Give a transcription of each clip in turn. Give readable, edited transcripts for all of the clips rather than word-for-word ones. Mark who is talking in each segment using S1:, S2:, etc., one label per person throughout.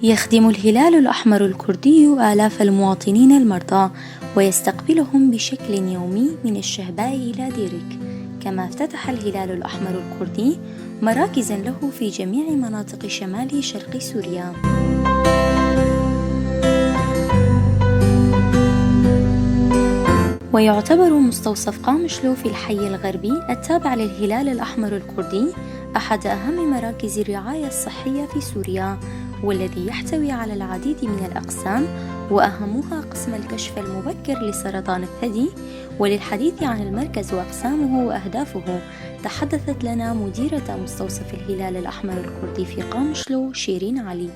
S1: يخدم الهلال الأحمر الكردي آلاف المواطنين المرضى ويستقبلهم بشكل يومي من الشهباء إلى ديريك. كما افتتح الهلال الأحمر الكردي مراكزا له في جميع مناطق شمال شرق سوريا. ويعتبر مستوصف قامشلو في الحي الغربي التابع للهلال الأحمر الكردي أحد أهم مراكز الرعاية الصحية في سوريا، والذي يحتوي على العديد من الأقسام، وأهمها قسم الكشف المبكر لسرطان الثدي. وللحديث عن المركز وأقسامه وأهدافه تحدثت لنا مديرة مستوصف الهلال الأحمر الكردي في قامشلو شيرين علي.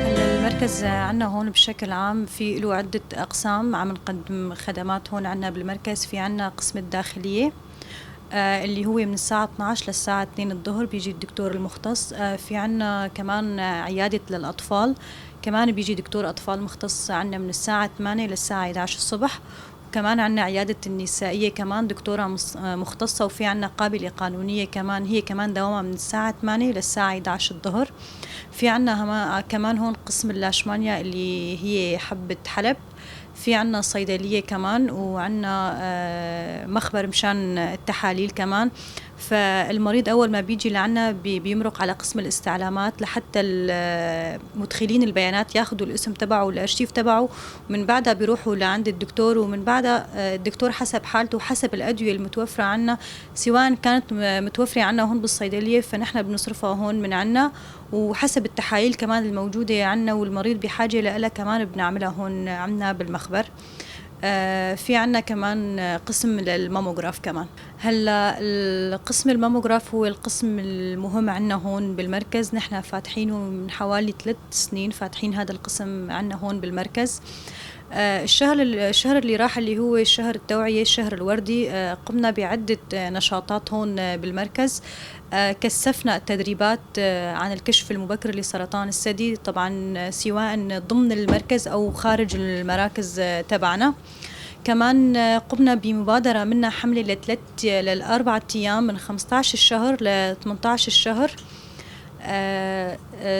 S2: المركز عندنا هون بشكل عام في له عدة أقسام عم نقدم خدمات هون عندنا بالمركز. في عندنا قسم الداخلية اللي هو من الساعة 12 للساعة 2 الظهر بيجي الدكتور المختص. في عندنا كمان عيادة للأطفال، كمان بيجي دكتور أطفال مختص عندنا من الساعة 8 للساعة 11 الصبح. وكمان عندنا عيادة النسائية كمان دكتورة مختصة، وفي عندنا قابلة قانونية كمان، هي كمان دوامها من الساعة 8 للساعة 11 الظهر. في عندنا كمان هون قسم اللاشمانيا اللي هي حبة حلب، في عنا صيدلية كمان، وعنا مخبر مشان التحاليل كمان. فالمريض أول ما بيجي لعنا بيمرق على قسم الاستعلامات لحتى مدخلين البيانات ياخذوا الاسم تبعه والارشيف تبعه، ومن بعدها بيروحوا لعند الدكتور، ومن بعدها الدكتور حسب حالته وحسب الأدوية المتوفرة عنا، سواء كانت متوفرة عنا هون بالصيدلية فنحن بنصرفها هون من عنا، وحسب التحاليل كمان الموجودة عنا والمريض بحاجة لها كمان بنعملها هون عنا بالمخبر. في عنا كمان قسم للماموغراف كمان. هلا القسم الماموغراف هو القسم المهم عنا هون بالمركز، نحن فاتحينه من حوالي 3 سنين، فاتحين هذا القسم عنا هون بالمركز. الشهر اللي راح اللي هو شهر التوعية، الشهر الوردي، قمنا بعدة نشاطات هون بالمركز. كثفنا التدريبات عن الكشف المبكر لسرطان الثدي، طبعا سواء ضمن المركز أو خارج المراكز تبعنا. كمان قمنا بمبادرة منا حملة لل4 أيام من 15 الشهر ل 18 الشهر،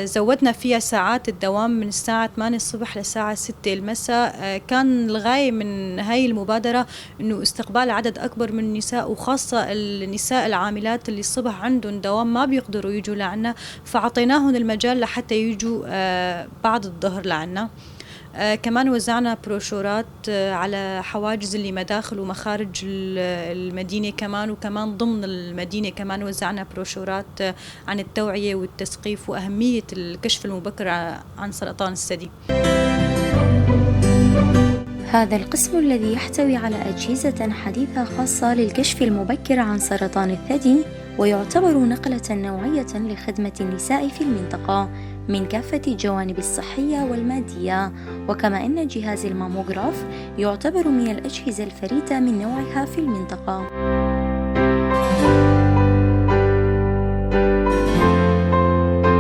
S2: زودنا فيها ساعات الدوام من الساعة 8 الصبح للساعة 6 المساء. كان الغاية من هاي المبادرة إنه استقبال عدد أكبر من النساء، وخاصة النساء العاملات اللي الصبح عندهم دوام ما بيقدروا يجوا لعنا، فعطيناهم المجال لحتى يجوا بعد الظهر لعنا. كمان وزعنا بروشورات على حواجز اللي مداخل ومخارج المدينة كمان، وكمان ضمن المدينة كمان وزعنا بروشورات عن التوعية والتثقيف وأهمية الكشف المبكر عن سرطان الثدي.
S1: هذا القسم الذي يحتوي على أجهزة حديثة خاصة للكشف المبكر عن سرطان الثدي، ويعتبر نقلة نوعية لخدمة النساء في المنطقة من كافة الجوانب الصحية والمادية. وكما أن جهاز الماموغراف يعتبر من الأجهزة الفريدة من نوعها في المنطقة.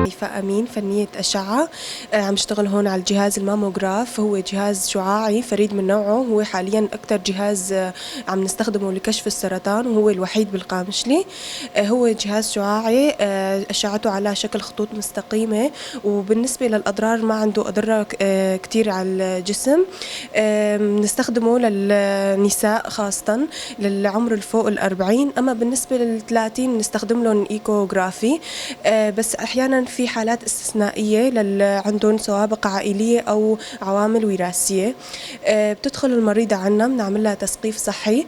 S3: هيفاء أمين، فنية أشعة، عم اشتغل هون على الجهاز الماموغراف. هو جهاز شعاعي فريد من نوعه، هو حاليا أكثر جهاز عم نستخدمه لكشف السرطان، وهو الوحيد بالقامشلي. هو جهاز شعاعي، أشعته على شكل خطوط مستقيمة، وبالنسبة للأضرار ما عنده أضرار كتير على الجسم. نستخدمه للنساء خاصة للعمر الفوق 40، أما بالنسبة لل30 نستخدم لهم إيكوغرافي، بس أحيانا في حالات استثنائية للي عندهم سوابق عائلية أو عوامل وراثية. بتدخل المريضة عنا، بنعمل لها تثقيف صحي،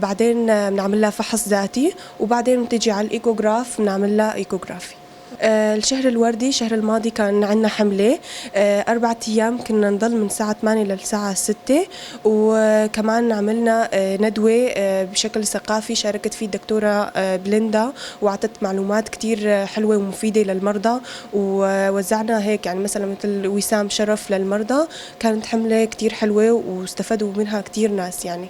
S3: بعدين بنعمل لها فحص ذاتي، وبعدين بتجي على الإيكوغراف بنعمل لها إيكوغرافي. الشهر الوردي الشهر الماضي كان عندنا حملة 4 أيام، كنا نضل من الساعة 8 للساعة 6، وكمان عملنا ندوة بشكل ثقافي شاركت فيه الدكتورة بليندا، وعطت معلومات كتير حلوة ومفيدة للمرضى، ووزعنا هيك يعني مثلا مثل وسام شرف للمرضى. كانت حملة كتير حلوة واستفادوا منها كتير ناس يعني.